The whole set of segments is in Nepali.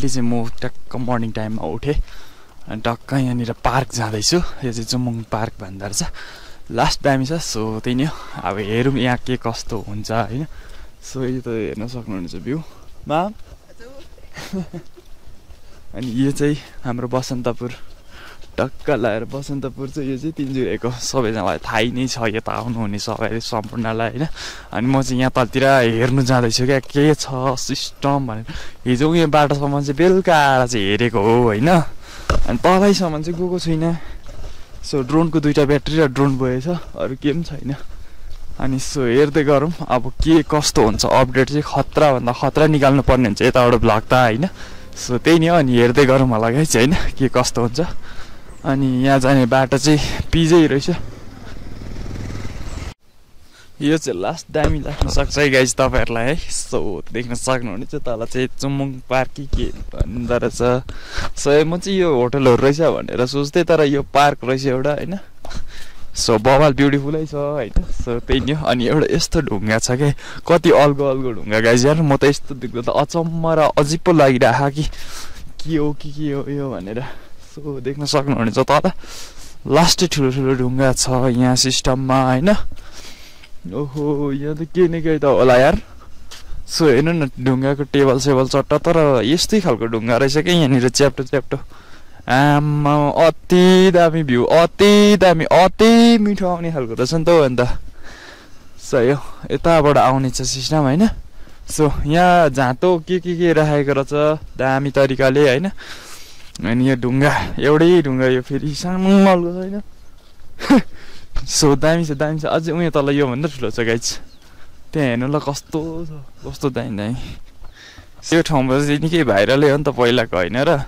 राति चाहिँ म टक्क मर्निङ टाइममा उठेँ अनि टक्क यहाँनिर पार्क जाँदैछु। यो चाहिँ जुमुङ पार्क भन्दो रहेछ। लास्ट दामी छ। सो त्यही नै हो, अब हेरौँ यहाँ के कस्तो हुन्छ होइन। सो यो त हेर्न सक्नुहुनेछ भ्यूमा। अनि यो चाहिँ हाम्रो बसन्तपुर टक्क लगाएर बसन्तपुर चाहिँ यो चाहिँ तिनजुरेको सबैजनालाई थाहै नै छ, यो त आउनुहुने सबै सम्पूर्णलाई होइन। अनि म चाहिँ यहाँ तलतिर हेर्नु जाँदैछु क्या के छ सिस्टम भनेर। हिजो यो बाटोसम्म चाहिँ बेलुका आएर चाहिँ हेरेको हो होइन। अनि तलैसम्म चाहिँ गएको छुइनँ। सो ड्रोनको 2टा ब्याट्री र ड्रोन गएछ, अरू के पनि छैन। अनि सो हेर्दै गरौँ अब के कस्तो हुन्छ। अपडेट चाहिँ खतराभन्दा खतरा निकाल्नु पर्ने हुन्छ यताबाट भ्लग त होइन। सो त्यही नै हो। अनि हेर्दै गरौँ होला गाइस होइन के कस्तो हुन्छ। अनि यहाँ जाने बाटो चाहिँ पिजै रहेछ। यो चाहिँ लास्ट दामी लाग्न सक्छ है गाइस तपाईँहरूलाई है। सो देख्न सक्नुहुनेछ तल चाहिँ जुमुङ पार्क के भन्दो रहेछ। सो म चाहिँ यो होटलहरू रहेछ भनेर सोच्थेँ, तर यो पार्क रहेछ एउटा होइन। सो बवाल ब्युटिफुलै छ होइन। सो त्यही नै हो। अनि एउटा यस्तो ढुङ्गा छ क्या, कति अल्गो अल्गो ढुङ्गा गाइस यार। म त यस्तो देख्दा त अचम्म र अजिब पो लागिरहेको के हो यो भनेर। सो देख्न सक्नुहुनेछ तल लास्टै ठुलो ठुलो ढुङ्गा छ यहाँ सिस्टममा होइन। ओहो यहाँ त के न के त होला यार। सो हेर्नु न ढुङ्गाको टेबल सेबल चट्टा, तर यस्तै खालको ढुङ्गा रहेछ क्या यहाँनिर च्याप्टो। आमा अति दामी भ्यू, अति दामी, अति मिठो आउने खालको रहेछ नि त हो। अन्त सही हो, यताबाट आउने छ सिस्टम होइन। सो यहाँ झाँतो के राखेको रहेछ दामी तरिकाले होइन। अनि यो ढुङ्गा एउटै ढुङ्गा, यो फेरि सानो अल्गो छैन। सो दामी छ अझै उयो तल योभन्दा ठुलो छ गाइस। त्यहाँ हेर्नु ल कस्तो दामी। यो ठाउँमा चाहिँ निकै भाइरलै हो नि त पहिलाको होइन र।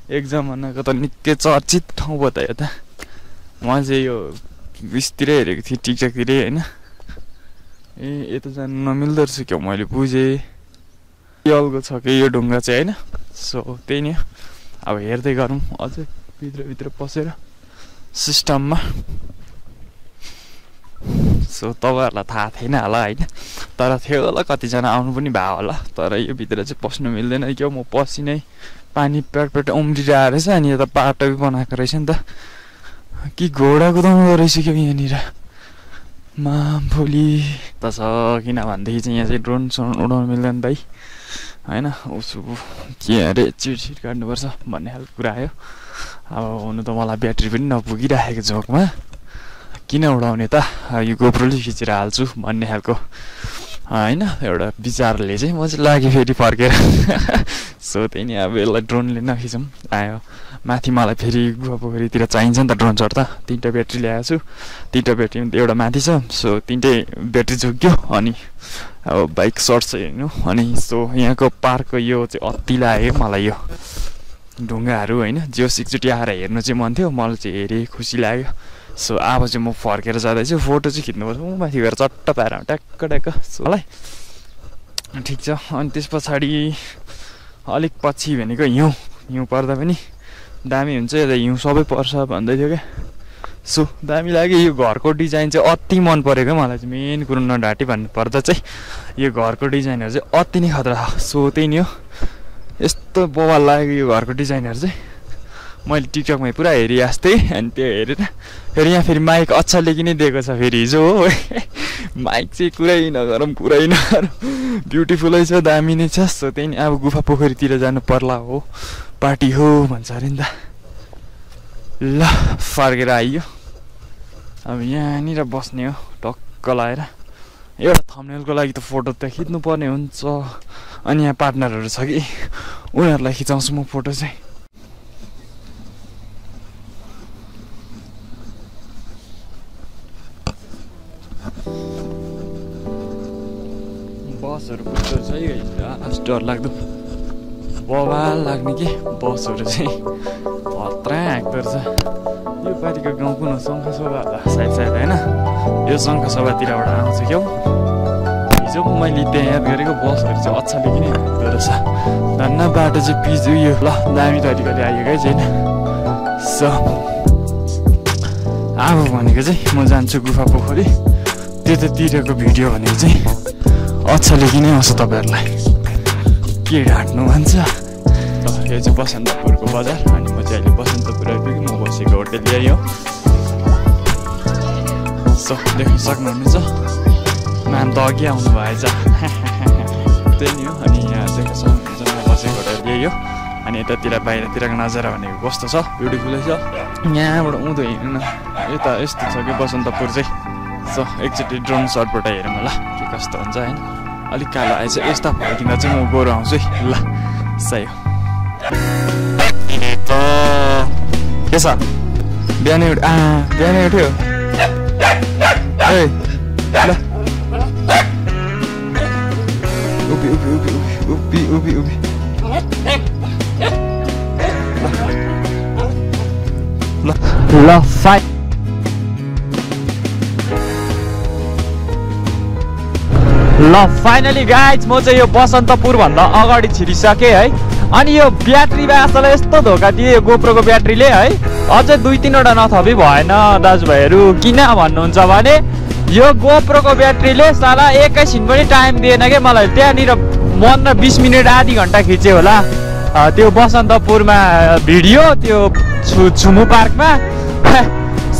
एक जमानाको त निकै चर्चित ठाउँ भयो त यता। म चाहिँ यो उयसतिरै हेरेको थिएँ टिकटकतिरै होइन। यता जानु नमिल्दो रहेछ क्या मैले बुझेँ। यो अल्गो छ कि यो ढुङ्गा चाहिँ होइन। सो त्यही नै हो। अब हेर्दै गरौँ अझै भित्र पसेर सिस्टममा। सो तपाईँहरूलाई थाहा थिएन होला होइन, तर थियो होला कतिजना आउनु पनि भयो होला। तर यो भित्र चाहिँ पस्नु मिल्दैन क्या, म पसिनै पानी पेट उम्रिरहेको रहेछ। अनि यता बाटो बनाएको रहेछ नि त, कि घोडा कुदाउँदो रहेछ क्या यहाँनिर मा भोलि त छ। किन भनेदेखि चाहिँ यहाँ चाहिँ ड्रोन उडाउनु मिल्दैन दाइ होइन। उसो के अरे चिट काट्नुपर्छ भन्ने खालको कुरा आयो। अब हुनु त मलाई ब्याट्री पनि नपुगिराखेको झोकमा, किन उडाउने त, यो गोप्रोले खिचेर हाल्छु भन्ने खालको होइन एउटा विचारले चाहिँ म चाहिँ लागेँ फेरि फर्केर। सो त्यही नै अब यसलाई ड्रोनले नखिचौँ आयो माथि। मलाई फेरि गुफा पोखरीतिर चाहिन्छ नि त ड्रोन सट त। 3टा ब्याट्री ल्याएको छु, 3टा ब्याट्री एउटा माथि छ। सो 3टै ब्याट्री झुक्यो। अनि अब बाइक सर्ट छ हेर्नु। अनि सो यहाँको पार्कको यो चाहिँ अति लाग्यो मलाई यो ढुङ्गाहरू होइन। जोस एकचोटि आएर हेर्नु चाहिँ मन थियो, मलाई चाहिँ हेरेँ खुसी लाग्यो। सो अब चाहिँ म फर्केर जाँदैछु। फोटो चाहिँ खिच्नुपर्छ म माथि गएर चट्ट पाएर ट्याक्क सोलाई ठिक छ। अनि त्यस पछाडि अलिक पछि भनेको हिउँ पर्दा पनि दामी हुन्छ। यता हिउँ सबै पर्छ भन्दै थियो क्या। सो दामी लाग्यो। यो घरको डिजाइन चाहिँ अति मन परेको मलाई चाहिँ। मेन कुरो नढाँटी भन्नु पर्दा चाहिँ यो घरको डिजाइनहरू चाहिँ अति नै खतरा छ। सो त्यही नै हो, यस्तो बवाल लाग्यो यो घरको डिजाइनहरू चाहिँ। मैले टिकटकमै पुरा हेरिआएको थिएँ। अनि त्यो हेरेर फेरि यहाँ फेरि माइक अच्छा लेखि नै दिएको छ फेरि हिजो हो। माइक चाहिँ कुरै नगरौँ ब्युटिफुलै छ, दामी नै छ। सो त्यही नै अब गुफा पोखरीतिर जानु पर्ला हो, पार्टी हो भन्छ अरे नि त। ल फर्केर आइयो। अब यहाँनिर बस्ने हो टक्क लगाएर। एउटा थम्बनेलको लागि त फोटो त खिच्नु पर्ने हुन्छ। अनि यहाँ पार्टनरहरू छ कि उनीहरूलाई खिचाउँछु म फोटो चाहिँ। बसहरू कुद्दो छ है डर लाग्दो बवाल लाग्ने कि बसहरू चाहिँ हत्रा हाँक्दो रहेछ। यो पारिको गाउँ कुन हो? शङ्खसभा होला सायद होइन। यो शङ्खसभातिरबाट आउँछ क्या हो। हिजो मैले त्यहाँ याद गरेको बसहरू चाहिँ अच्छाले किन हाँक्दो रहेछ। धन्न बाटो चाहिँ पिज उयो ल दामी तरिकाले आयो क्या छैन। सो अब भनेको चाहिँ म जान्छु गुफा पोखरी। त्यतातिरको भिडियो भनेको चाहिँ अच्छा लेखिनै आउँछ तपाईँहरूलाई। के ढाँट्नु भन्छ यो चाहिँ बसन्तपुरको बजार अनि म चाहिँ अहिले बसन्तपुर आइपुगेँ म बसेको होटल यही हो सो देख्न सक्नुहुनेछ म्याम त अघि आउनु भएछ त्यही नि हो अनि यहाँ देख्न सक्नुहुन्छ म बसेको होटल यही हो अनि यतातिर बाहिरतिरको नजारा भनेको कस्तो छ ब्युटिफुलै छ यहाँबाट उँधो हिँड्नु यता यस्तो छ कि बसन्तपुर चाहिँ सो एकचोटि ड्रोन सटबाट हेरौँ ल के कस्तो हुन्छ होइन अलिक कालो आएछ यस्ता फर्किँदा चाहिँ म गोरो आउँछु है ल सही हो के छ बिहानै उठ्यो ल उभि ल फाइनली गाइज म चाहिँ यो बसन्तपुर भन्दा अगाडि छिरिसकेँ है अनि यो ब्याट्री बासलाई यस्तो धोका दिए यो गोप्रोको ब्याट्रीले है अझै 2-3वटा नथपी भएन दाजुभाइहरू किन भन्नुहुन्छ भने यो गोप्रोको ब्याट्रीले साला एकैछिन पनि टाइम दिएन क्या मलाई त्यहाँनिर 15-20 मिनट आधी घन्टा खिच्यो होला त्यो बसन्तपुरमा भिडियो त्यो छुमु पार्कमा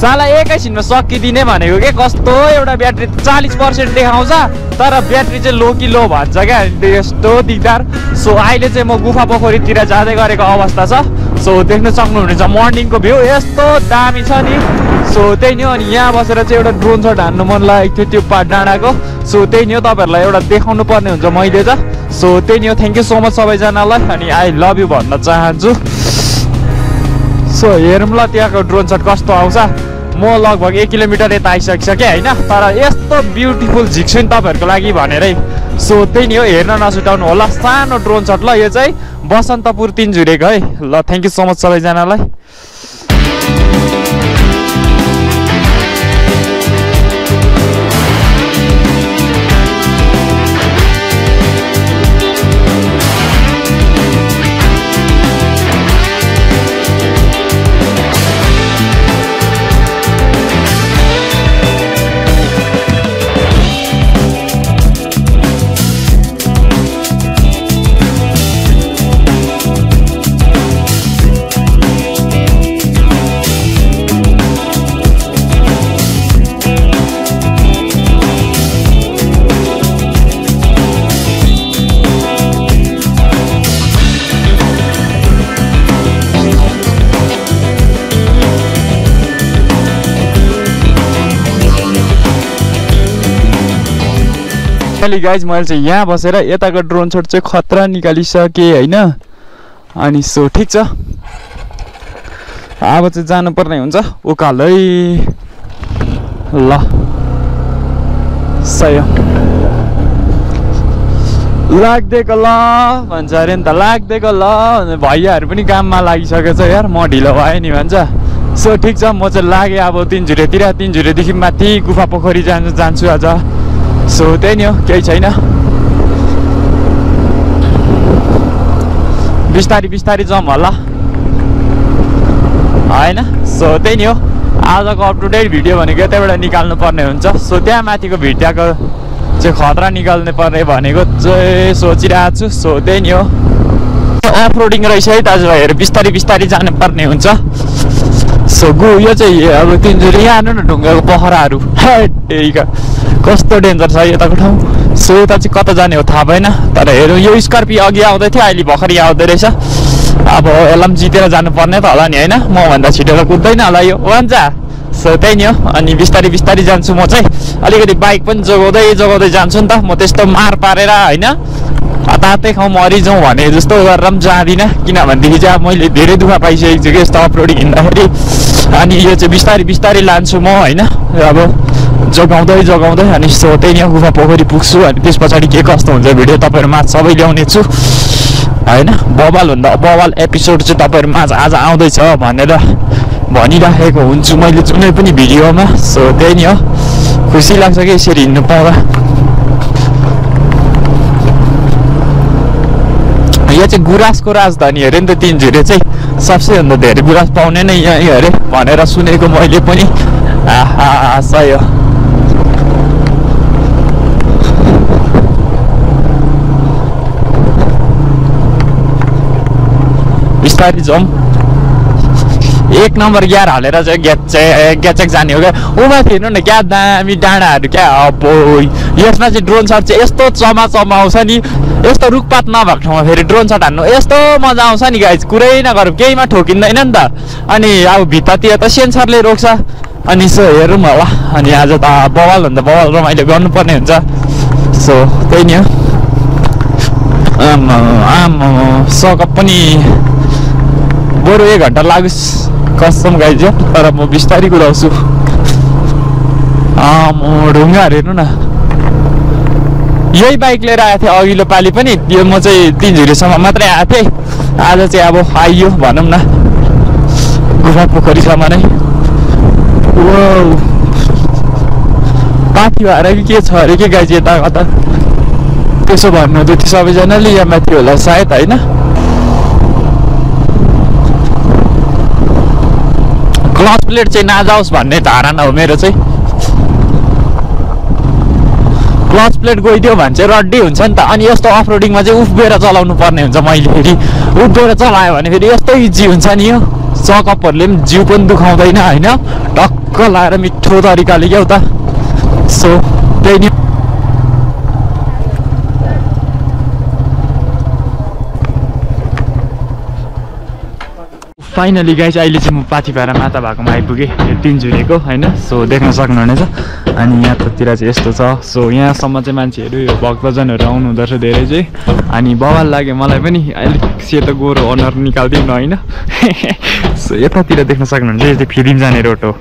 साला एकैछिनमा सकिदिने भनेको के कस्तो एउटा ब्याट्री 40% देखाउँछ तर ब्याट्री चाहिँ लो कि लो भन्छ क्या यस्तो दिगदार सो अहिले चाहिँ म गुफा पोखरीतिर जाँदै गरेको अवस्था छ सो देख्न सक्नुहुनेछ मर्निङको भ्यू यस्तो दामी छ नि सो त्यही नि हो अनि यहाँ बसेर चाहिँ एउटा ड्रोन सट हान्नु मन लागेको थियो त्यो डाँडाको सो त्यही नि हो तपाईँहरूलाई एउटा देखाउनु पर्ने हुन्छ मैले त सो त्यही नि हो थ्याङ्क यू सो मच सबैजनालाई अनि आई लभ यु भन्न चाहन्छु सो हेरौँ ल त्यहाँको ड्रोन सट कस्तो आउँछ म लगभग 1 किलोमिटर यता आइसकिसकेँ होइन तर यस्तो ब्युटिफुल झिक्छु नि तपाईँहरूको लागि भनेरै सो त्यही नि हो हेर्न नछुटाउनु होला सानो ड्रोन सट ल यो चाहिँ बसन्तपुर 3 झुरेको है ल थ्याङ्क यू सो मच सबैजनालाई गाइज मैले चाहिँ यहाँ बसेर यताको ड्रोन सट चाहिँ खतरा निकालिसकेँ होइन अनि सो ठिक छ अब चाहिँ जानुपर्ने हुन्छ उकालै ल सही हो लाग्दैको ल भन्छ अरे नि त लाग्दैको ल भैयाहरू पनि काममा लागिसकेको छ यार म ढिलो भयो नि भन्छ सो ठिक छ म चाहिँ लागेँ अब 3 झुरेदेखि माथि गुफा पोखरी जान्छु आज सो त्यही नि हो केही छैन बिस्तारी जाउँ होला होइन सो त्यही नि हो आजको अप टु डेट भिडियो भनेको त्यहाँबाट निकाल्नु पर्ने हुन्छ सो त्यहाँ माथिको भिडियोको चाहिँ खतरा निकाल्नु पर्ने भनेको चाहिँ सोचिरहेको छु सो त्यही नि हो अफ रोडिङ रहेछ है दाजुभाइहरू बिस्तारी जानुपर्ने हुन्छ सो यो चाहिँ अब 3 झुरे यहाँ आउनु न ढुङ्गाको पोखराहरू कस्तो डेन्जर छ यताको ठाउँ सो यता चाहिँ कता जाने हो थाहा भएन तर हेरौँ यो स्कर्पियो अघि आउँदै थियो अहिले भर्खरै आउँदै रहेछ अब यसलाई पनि जितेर जानुपर्ने त होला नि होइन मभन्दा छिटो त कुद्दैन होला यो भन्छ सो त्यही नि हो अनि बिस्तारी जान्छु म चाहिँ अलिकति बाइक पनि जोगाउँदै जान्छु नि त म त्यस्तो मार पारेर होइन तातै खाउँ मरिजाउँ भने जस्तो गरेर पनि जाँदिनँ किनभनेदेखि चाहिँ अब मैले धेरै दुःख पाइसकेको छु कि यस्तो अफ रोडिङ हिँड्दाखेरि अनि यो चाहिँ बिस्तारी लान्छु म होइन अब जोगाउँदै अनि सो त्यही नै गुफा पोखरी पुग्छु अनि त्यस पछाडि के कस्तो हुन्छ भिडियो तपाईँहरूमा सबै ल्याउने छु होइन बवाल एपिसोड चाहिँ तपाईँहरूमा आज आउँदैछ भनेर भनिराखेको हुन्छु मैले जुनै पनि भिडियोमा सो त्यही नै हो खुसी लाग्छ कि यसरी हिँड्नु पाउँदा यो चाहिँ गुराँसको राजधानी अरे नि त 3 झुरे चाहिँ सबसे भन्दा धेरै गुराँस पाउने नै यहीँ अरे भनेर सुनेको मैले पनि सही हो बिस्तारै जाउँ। 1 नम्बर गियर हालेर चाहिँ ग्याचेक जाने हो क्या। उमाथि हेर्नु न क्या दामी डाँडाहरू क्या। अब यसमा चाहिँ ड्रोन सट चाहिँ यस्तो चमा आउँछ नि। यस्तो रुखपात नभएको ठाउँमा फेरि ड्रोन सट हान्नु यस्तो मजा आउँछ नि गाइज, कुरै नगरौँ, केहीमा ठोकिँदैन नि त। अनि अब भित्तातिर त सेन्सरले रोक्छ। अनि सो हेरौँ होला। अनि आज त बवाल भन्दा बवाल रमाइलो गर्नुपर्ने हुन्छ। सो त्यही नि हो। आम्म सकअप पनि बरु 1 घन्टा लागोस् कसम गाइज, तर म बिस्तारै कुदाउँछु। ढुङ्गाहरू हेर्नु न। यही बाइक लिएर आएको थिएँ अघिल्लो पालि पनि, त्यो म चाहिँ 3 झुरीसम्म मात्रै आएको थिएँ। आज चाहिँ अब आइयो भनौँ न गुफा पोखरीसम्म नै। पाथी भएर कि के छ अरे के गाइज यता कता त्यसो भन्नुहुँदै थियो सबैजनाले। यहाँ माथि होला सायद होइन। क्लच प्लेट चाहिँ नजाओस् भन्ने धारणा हो मेरो चाहिँ। क्लच प्लेट गइदियो भने चाहिँ रड्डी हुन्छ नि त। अनि यस्तो अफ रोडिङमा चाहिँ उफ्बेर चलाउनु पर्ने हुन्छ। मैले फेरि उफ्बेर चलायो भने फेरि यस्तो इजी हुन्छ नि यो। सकअपहरूले पनि जिउ पनि दुखाउँदैन होइन, टक्क लाएर मिठो तरिकाले क्या उता। सो त्यही नि। फाइनली गाइज अहिले चाहिँ म पाथिभारा माता भएकोमा आइपुगेँ, यो 3 झुरेको होइन। सो देख्न सक्नुहुनेछ। अनि यहाँतिर चाहिँ यस्तो छ। सो यहाँसम्म चाहिँ मान्छेहरू यो भक्तजनहरू आउनु हुँदो रहेछ धेरै चाहिँ। अनि बवाल लाग्यो मलाई पनि, अलिक सेतो गोरो अनुहार निकालिदिउँ न होइन। सो यतातिर देख्न सक्नुहुन्छ यो चाहिँ फिलिम जाने रोड हो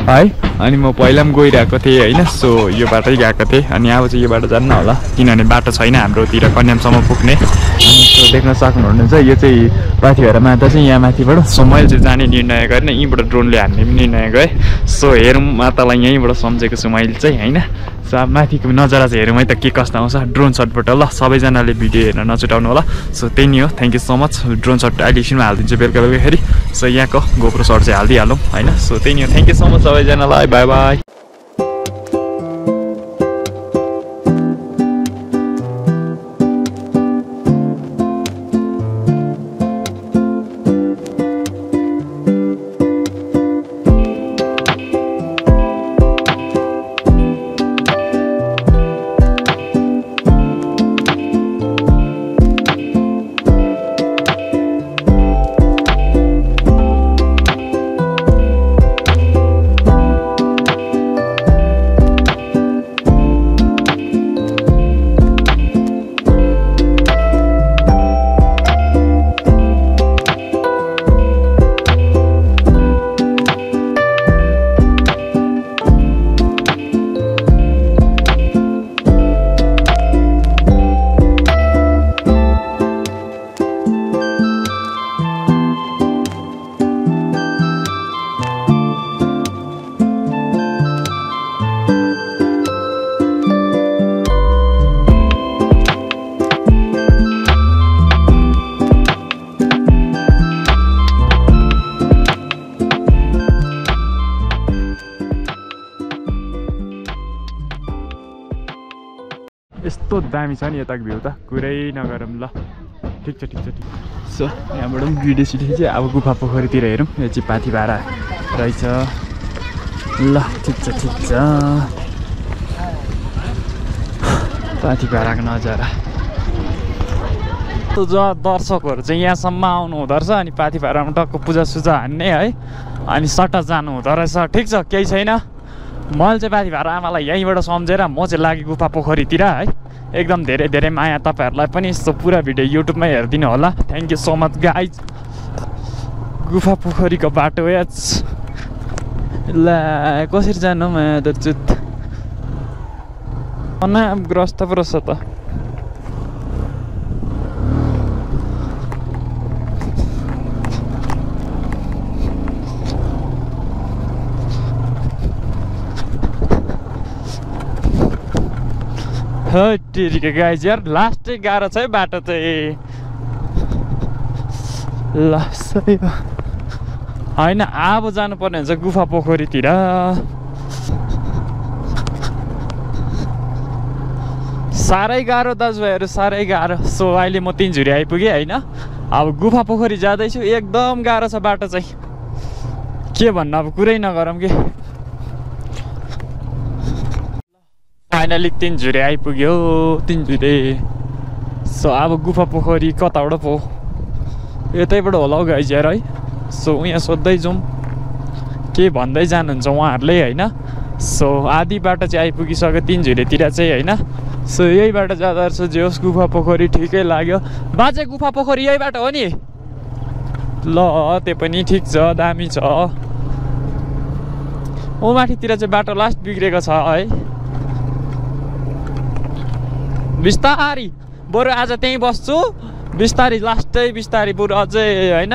है। अनि म पहिला पनि गइरहेको थिएँ होइन। सो यो बाटै गएको थिएँ। अनि अब चाहिँ यो बाटो जान्न होला किनभने बाटो छैन हाम्रोतिर कन्यामसम्म पुग्ने। अनि सो देख्न सक्नुहुनेछ यो चाहिँ पाथिभारा माता चाहिँ यहाँ माथिबाट। सो मैले चाहिँ जाने निर्णय गरेँ, यहीँबाट ड्रोनले हान्ने पनि निर्णय गरेँ। सो हेरौँ मातालाई यहीँबाट सम्झेको छु मैले चाहिँ होइन। सो अब माथिको नजारा चाहिँ हेरौँ है त के कस्तो आउँछ ड्रोन सटबाट। ल सबैजनाले भिडियो हेर्न नछुटाउनु होला। सो त्यही नै हो। Thank you so much. Drone shot अहिले एकछिनमा हालिदिन्छु बेलुका बेलुकाखेरि। सो यहाँको गोप्रो सट चाहिँ हालिदिइहालौँ होइन। सो त्यही नै हो। थ्याङ्क यू सो मच सबैजनालाई। By by. यस्तो दामी छ नि यताको भ्यू त कुरै नगरौँ। ल ठिक छ ठिक छ ठिक। सो यहाँबाट पनि भिडियो सिडियो चाहिँ अब गुफा पोखरीतिर हेरौँ। यो चाहिँ पाथिभारा रहेछ। ल ठिक छ ठिक छ। पाथिभाराको नजारा त दर्शकहरू चाहिँ यहाँसम्म आउनु हुँदो रहेछ। अनि पाथिभारामा टक्क पूजासुजा हान्ने है। अनि सट्टा जानु हुँदो रहेछ। ठिक छ केही छैन। मैले चाहिँ पाथिभारा आमालाई यहीँबाट सम्झेर म चाहिँ लागेँ गुफा पोखरीतिर है। एकदम धेरै धेरै माया तपाईँहरूलाई पनि। यस्तो पुरा भिडियो युट्युबमै हेरिदिनु होला। Thank you so much guys. गुफा पोखरीको बाटो याच ल कसरी जानु म त जुत अनाग्रस्त पो रहेछ त। टेरीको गाइज यार लास्टै गाह्रो छ है बाटो चाहिँ। ल सही हो होइन अब जानुपर्ने हुन्छ गुफा पोखरीतिर। साह्रै गाह्रो दाजुभाइहरू साह्रै गाह्रो। सो अहिले म 3 झुरी आइपुगेँ होइन। अब गुफा पोखरी जाँदैछु एकदम गाह्रो छ बाटो चाहिँ के भन्नु अब कुरै नगरौँ के फाइनली तिनझुरे आइपुग्यो तिनझुरे सो अब गुफा पोखरी कताबाट पो यतैबाट होला हौ गाइज यार है सो यहाँ सोध्दै जाउँ के भन्दै जानुहुन्छ उहाँहरूले होइन सो आधी बाटो चाहिँ आइपुगिसक्यो तिनझुरेतिर चाहिँ होइन सो यही बाटो जाँदा रहेछ जे होस् गुफा पोखरी ठिकै लाग्यो बाजे गुफा पोखरी यही बाटो हो नि ल त्यो पनि ठिक छ दामी छ ओ माथितिर चाहिँ बाटो लास्ट बिग्रेको छ है बिस्तारी बरु आज त्यहीँ बस्छु बिस्तारी लास्टै बिस्तारी बरु अझै होइन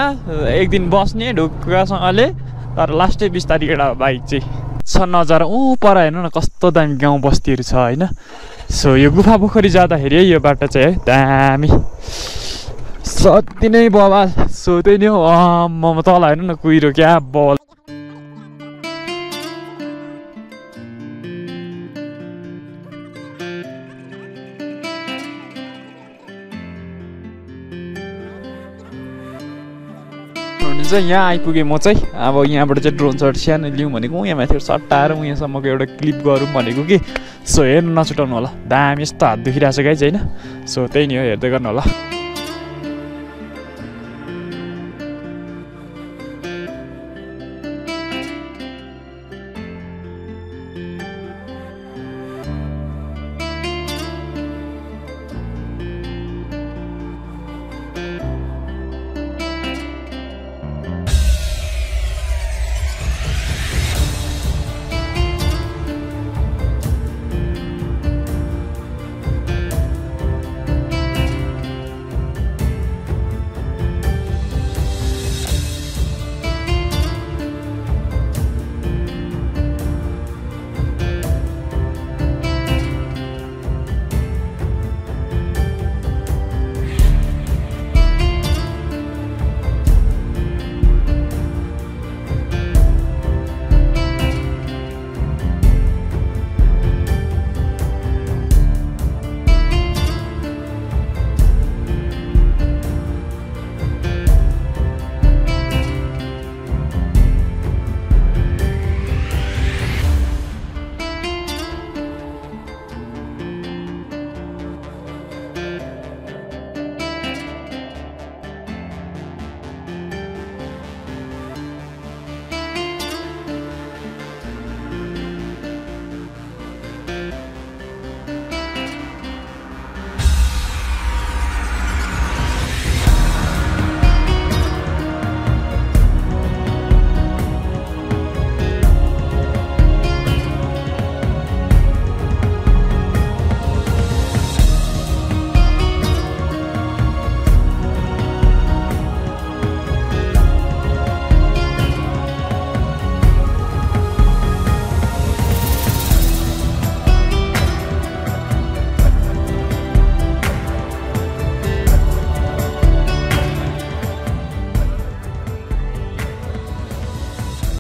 एक दिन बस्ने ढुक्कासँगले तर लास्टै बिस्तारी एउटा बाइक चाहिँ छ नजारा पर हेर्नु न कस्तो दामी गाउँ बस्तीहरू छ होइन सो यो गुफा पोखरी जाँदाखेरि यो बाटो चाहिँ है दामी सति नै बवाल सो त्यही नै हो म तल हेर्नु न कुहिरो क्या बल यहाँ आइपुगेँ म चाहिँ अब यहाँबाट चाहिँ ड्रोन सर्ट सानो लिउँ भनेको यहाँ माथि सट्टाएर यहाँसम्मको एउटा क्लिप गरौँ भनेको कि सो हेर्नु नछुटाउनु होला दामी यस्तो हात दुखिरहेको छ गाइज होइन सो त्यही नि हो हेर्दै गर्नु होला